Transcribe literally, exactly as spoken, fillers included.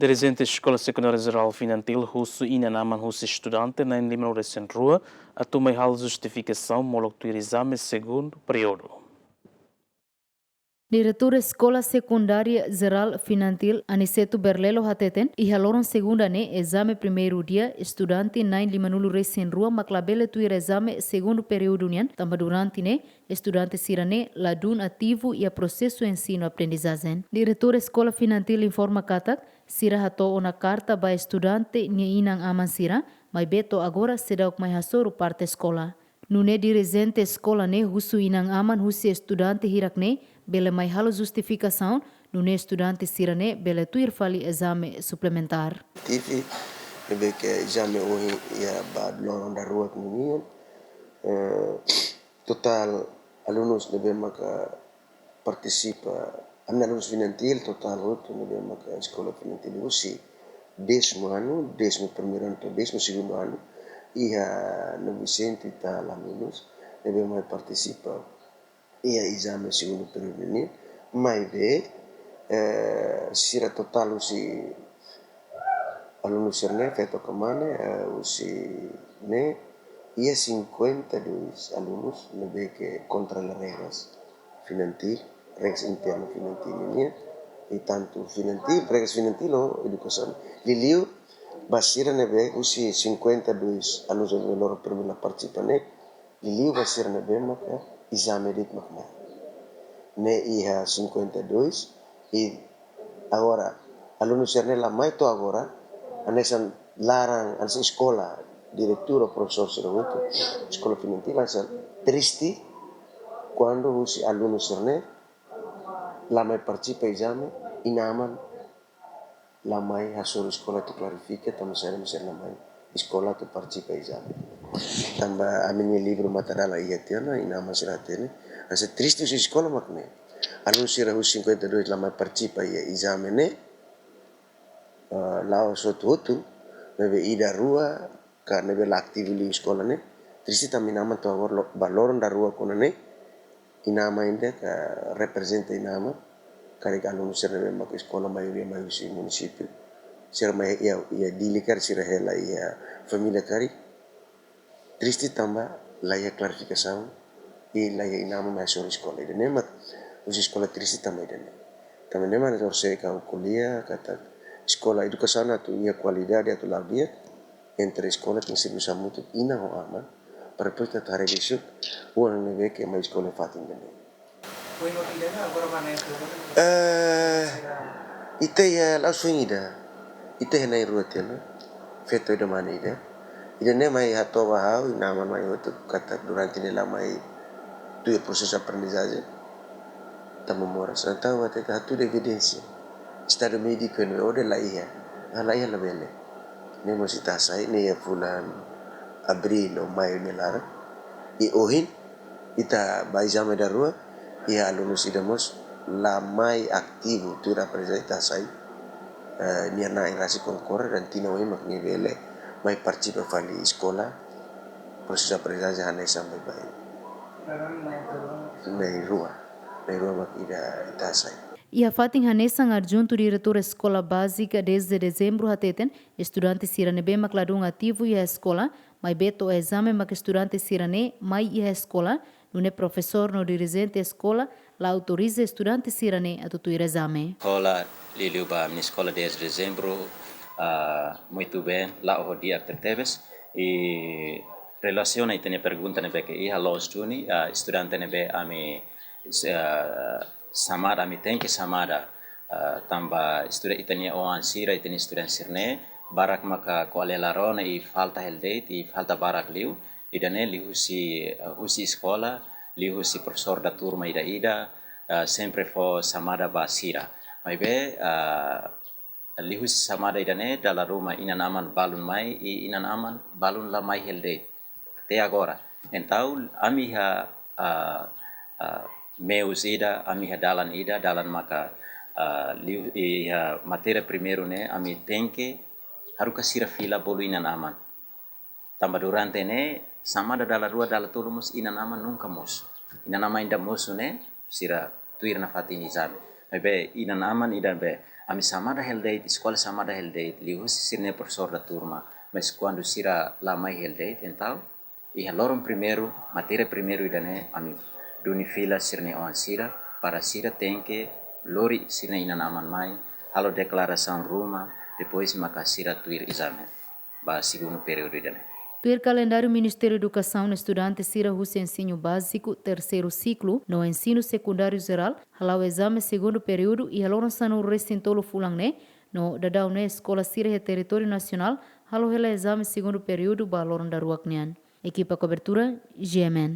Dirijente Eskola Sekundária Jerál Finantil husu inan-aman husi estudante na'in-limanulu-resin-rua atu mai halo justifikasaun molok tuir ezame segundu períodu. Diretór Eskola Sekundária Jerál Finantil, Aniceto Berlelo, hateten, iha loron segunda ne'e, ezame primeiru dia, estudante na'in-limanulu-resin-rua mak labele tuir ezame segundu períodu nian, tanba durante ne'e estudante sira-ne'e ladún ativu iha prosesu ensinu-aprendizajen. Diretór Eskola Finantil informa katak, sira hato'o ona karta ba estudante nia inan-aman sira, maibé to'o agora seidauk mai hasoru parte eskola. Nune'e dirijente eskola ne'e husu inan-aman husi estudante hirak ne'e bele mai halo justifikasaun, nune'e estudante sira-ne'e bele tuir fali ezame suplementár. Tive, ne'ebé ke ezame ohin iha ba loron daruak ninian, eh, totál alunus ne'ebé maka partisipa, ami-nia alunus Finantil totál hotu ne'ebé maka eskola Finantil husi décimo ano, décimo primeiro ano to'o décimo segundo ano, iha novecentos e tal alunus ne'ebé mai partisipa iha ezame segundu períodu nian, maibé, eh, sira totál husi alunus sira-ne'e, feto ka mane, eh, husi ne'e, iha cinquenta e dois alunus ne'ebé ke kontra regras Finantil, regras internu Finantil nian, i tantu Finantil, regras Finantil ho edukasaun. Liuliu ba sira ne'ebé husi cinquenta e dois alunus ne'ebé loron primeiru la partisipa ne'e, liuliu ba sira ne'ebé maka ezame de'it mak mai. Ne'e iha cinquenta e dois, i agora, alunus sira-ne'e la mai to'o agora, hanesan laran, hanesan eskola, diretór, profesór sira hotu, eskola Finantil, hanesan triste, kuandu husi alunus sira-ne'e la mai partisipa ezame, inan-aman la mai hasoru eskola atu klarifika, tanba sira-ne'e la mai eskola atu partisipa ezame. Tanba ami-nia livru matadalan iha tiha ona, inan-aman sira hatene, hanesan triste husi eskola mak ne'e. Alunus sira husi cinquenta e dois la mai partisipa iha ezame ne'e, eh, la'ós hotu-hotu, maibé ida rua, ka ne'ebé la ativu liu eskola ne'e, triste tanba inan-aman to'o agora lo-, ba loron daruak ona ne'e, inan-aman ida ka reprezenta inan-aman, karik alunus sira ne'ebé mak eskola maioria mai husi munisípiu, sira mai iha, iha Dili karik sira hela iha família karik, triste tanba la iha klarifikasaun, i la iha inan-aman mai hasoru eskola. Ida-ne'e mak husi eskola triste tanba ida-ne'e. Tanba ne'e mak ita torse ka ha'u ko'alia, katak eskola edukasaun atu iha kualidade atu la'o di'ak, entre eskola tenke servisu hamutuk inan ho aman, para depois ita haree besik oan ne'ebé ke mai eskola iha fatin ida-ne'e. Eh, ita iha la'ós foin ida. Ita iha na'in-rua tiha ona. Feto ida, mane ida. Ida-ne'e mai hato'o ba ha'u, inan-aman mai hotu katak durante ne'e la mai tuir prosesu aprendizajen. Tanba moras. Entaun, ita hatudu evidénsia. Estadu médiku ne'ebé ode la iha. Ah, la iha labele. Ne'e mós ita hasai, ne'e iha fulan abríl ou maiu nia laran. I ohin, ita ba ezame daruak, iha alunus ida mós la mai ativu tuir aprendizajen, ita hasai, eh, nia na'in rasik konkorre, dan tinan oin mak nia bele mai partisipa fali eskola, prosesu aprendizajen hanesan baibain. Na'in-rua, na'in-rua mak ita hasai. Iha fatin hanesan, adjuntu diretór Eskola Bázika dez de Dezembro hateten, estudante sira ne'ebé mak ladún ativu iha eskola, maibé to'o ezame mak estudante sira-ne'e mai iha eskola, nune'e profesór no dirijente eskola la autoriza estudante sira-ne'e atu tuir ezame. Eskola, liuliu ba ami-nia eskola dez de Dezembro, ah, muito bem, la'o ho di'ak tebetebes. I relasiona ita-nia pergunta ne'ebé ke iha loos duni, ah, estudante ne'ebé ami, ah, xamada, ami tenke xamada, ah, tanba estuda ita-nia oan sira, ita-nia estudante sira-ne'e, barak maka ko'alia la rona i falta hela de'it, i falta barak liu, ida-ne'e liuhusi, ah, husi eskola, liuhusi profesór da turma ida-ida, ah, sempre fó xamada ba sira. Maibé, ah, liuhusi xamada ida-ne'e dala ruma inan-aman balun mai, i inan-aman balun la mai hela de'it. Até agora. Entaun, ami iha, ah, ah, meius ida, ami iha dalan ida, dalan maka, ah, liu, iha matéria primeiru ne'e, ami tenke haruka sira fila bolu inan-aman. Tanba durante ne'e, xamada dala rua, dala tolu mós inan-aman nunka mosu. Inan-aman ida mosu ne'e, sira tuir nafatin ezame. Maibé inan-aman ida be, ami samada hela de'it, eskola samada hela de'it, liuhusi sira-nia profesór da turma, mas kuandu sira la mai hela de'it, entaun iha loron primeiru, matéria primeiru ida-ne'e, ami duni fila sira-nia oan sira, para sira tenke lori sira-nia inan-aman mai, halo deklarasaun ruma, depois maka sira tuir ezame ba segundu períodu ida-ne'e. Tuir kalendáriu Ministériu Edukasaun, estudante sira husi ensinu báziku terseiru siklu no ensinu sekundáriu jerál hala'o ezame segundu períodu iha loron sanulu-resin-tolu fulan ne'e, no daudaun ne'e eskola sira iha territóriu nasionál halo hela ezame segundu períodu ba loron daruak nian. Ekipa kobertura, G M N.